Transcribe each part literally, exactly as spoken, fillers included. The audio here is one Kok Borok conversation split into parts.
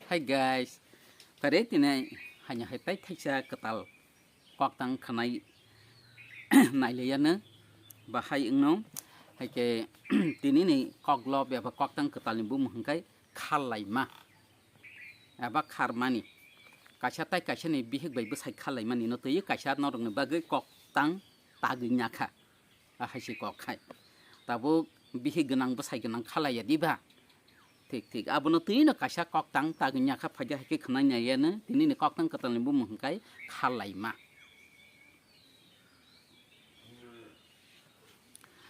Hi guys, tare tini hanya hai tai thaisa kwtal koktang khanai nailaiya no bahai wngno, hai khe tini ni koklop eba koktang kwtal ni bumung hwnkhe kharlaima eba kharmani. Kaisa tai kaisa ni bihik bai bwsai kharlaimani no twi kaisa norok ni bagwi koktang tagwi nyakha. Ahai se kok khai. Tabuk bihik gwnang bwsai gwnang khalaiya diba? Thik, thik. Abono twi no kaisa koktang tagwi nyakha phaidi hai khe khwnai naiya no tini ni koktang kwtal ni bumung hwnkhe khalaima.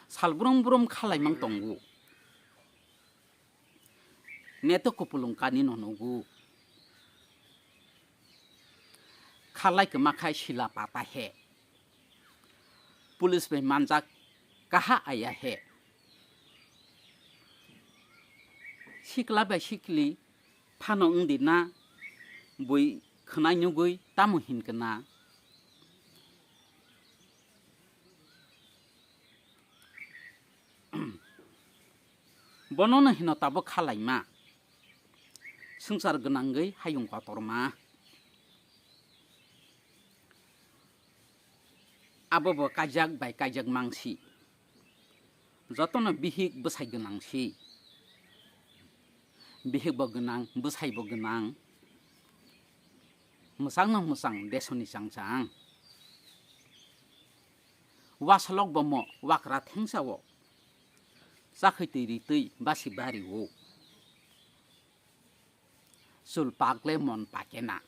Sal brum brum khalaimang tongo. Neto kupulung kani no nugo. Khalai kwma khai sila pata he. Police bai manjak kaha aya he. Sikla bai sikli phano wngdi na bui khwnai nugui tamo hinkhe na. Bono no hino tabuk khalaima. Swngchar gwnangwi hayung kotorma. Abo bo kaijak bai kaijak mangsi. Jotono bihik bwsai gwnang si. Bihik bo gwnang, bwsai bo gwnang. Mwchang no mwchang desoni changchang. Wasolok bo mo wakra thengsa o. Chakhwi twi ri twi basi bari o. Chul pakle mon pakena.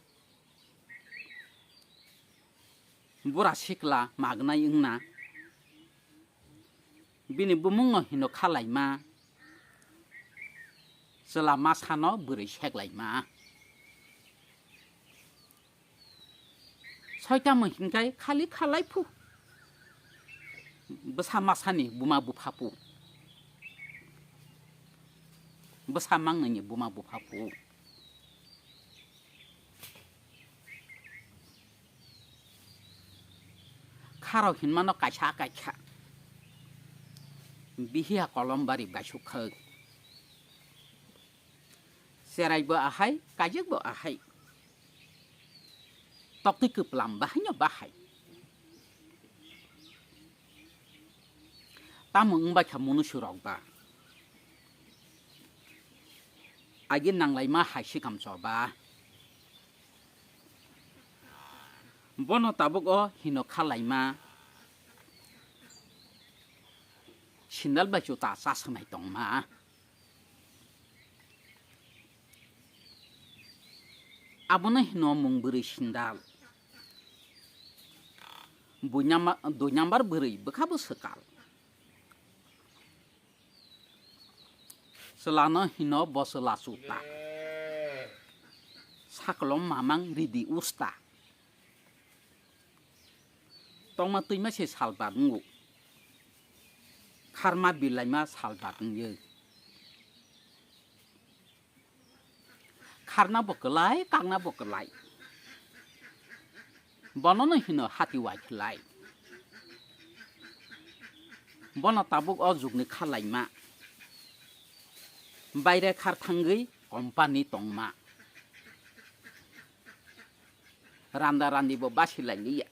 Bura sikla magnai wngna. Bini bumungno hino khalaima. Chwla masano bwrwi seklaima. Soitamo hinkai khali khalai phu. Bwsa masani buma bupha phu. Bwsa mangnani buma bupha phu. Kharok hinmano kaisa kaisa. Bihiya kolom bari baisuk khak. Cherai bo ahai, kajik bo ahai. Toktwi kwplam bahaino bahai. Tamo wngbai kha munusu rok ba. Agi nanglaima hai sikam choba. Bono tabuk o hino khalaima. Sindal bai chuta chaswnai tongma. Abono hino mung bwrwi sindal. Buinama-, dui number bwrwi bwkha bo swkal. Chwlano hino bo chwla chuta. Sakolom mamang ridi usta. Tongma twima se salbat wngo. Kharma bilaima salbat wngyo. Kharna bo kwlai, kakna bo kwlai. Bono no hino hati wai khlai. Bono tabuk o jugni khalaima. Baire khar thangwi company tongma. Randa randi bo basi lai liya.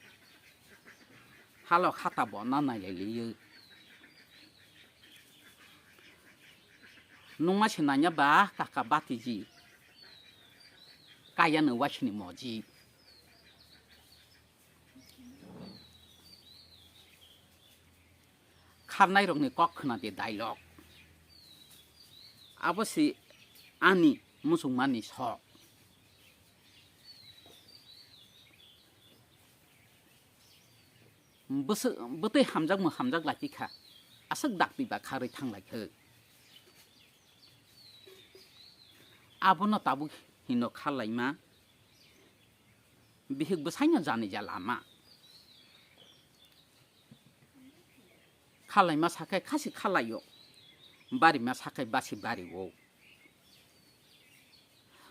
Halo khata bo na nai lai liyo. Nungma se nanya ba kaka batiji. Kaya no wasini moji. Kharnai rokni kok khna di dialogue. Abo si ani muchungmani sok. Bwswk, bwtwi hamjakmung hamjak lai tikha, aswk dakti ba kharwi thang lai khe. Abono tabuk hino khalaima, bihik bwsaino jani ja lama. Khalaima sakhai khasi khalaio, barima sakhai basi bario.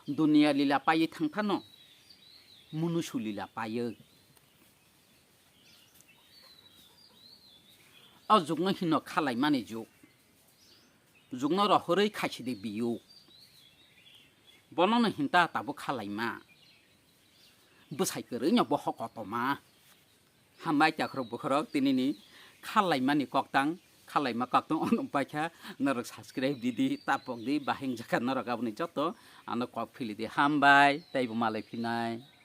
Duniya lila paiwi thang phano, munusu lila paiwi. O jugno hino khalaimani jug. Jugno rohorwi khaisidi biyu. Bono no hinta tabuk khalaima. Bwsai kwrwi no bohok kotorma. Hambai takhorok bukhorok tinini khalaimani koktang, khalaima koktang ono paikha norok subscribe didi, tapok di, bahing jakha norok aboni joto ano kok phili di. Hambai, teibo malai phinai.